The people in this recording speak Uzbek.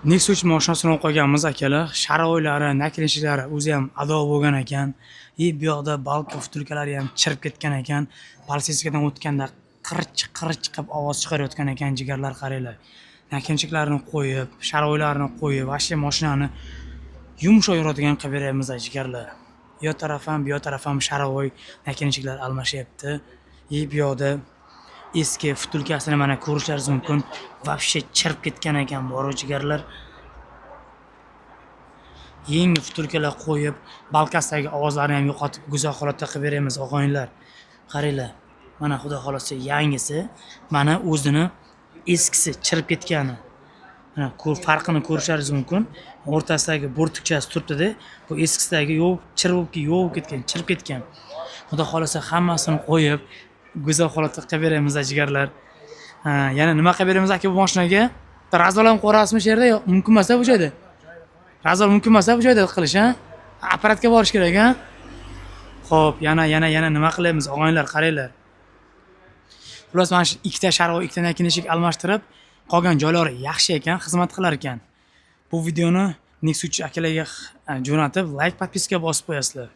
Nexia 3 mashinasini olib qo'yganmiz, akalar. Шаровой lari, наконечник lari o'zi ham ado bo'lgan ekan. И bu yoqda балка, втулка lari ham chirib ketgan ekan. Полицейский dan o'tganda qirch qirch qilib ovoz chiqarayotgan ekan, jigarlar, qaranglar. Наконечник larini qo'yib, шаровой larini qo'yib, вообще mashinani yumshoq yuradigan qilib beryapmiz, jigarlar. U yoq taraf ham, bu yoq taraf ham шаровой, наконечник lar almashyapti. И bu yoqda eski втулка sini mana ko'rishlaringiz mumkin. Вообще chirib ketgan ekan, boru, jigarlar. Yangi втулка lar qo'yib, балка sidagi ovozlarni ham yo'qotib, go'zal holatda qilib beramiz, og'aynilar. Qaranglar. Mana, xudo xolasa, yangisi, mana o'zini eskisi, chirib ketgani. Mana farqini ko'rishlaringiz mumkin. O'rtasidagi bo'rtikchasi turibdi-da, bu eskisidagi yo'q, chirib yo'q ketgan, chirib ketgan. Xudo xolasa, hammasini qo'yib, go'zal holatda qilib beramiz, jigarlar. Ha, yana nima qilib beramiz, aka, bu mashinaga? Bitta развал ham qo'yasizmi shu yerda? Yo'q, mumkin emas bu joyda. Развал mumkin emas bu joyda qilish, ha? Apparatga borish kerak, ha? Xo'p, yana yana yana nima qilamiz, og'aynilar, qaranglar. Xullas, mana shu ikkita шаровой, ikkita наконечник almashtirib, qolgan joylari yaxshi ekan, xizmat qilar ekan. Bu videoni Nexia 3 akalarga jo'natib, like, подписка bosib qo'yasizlar.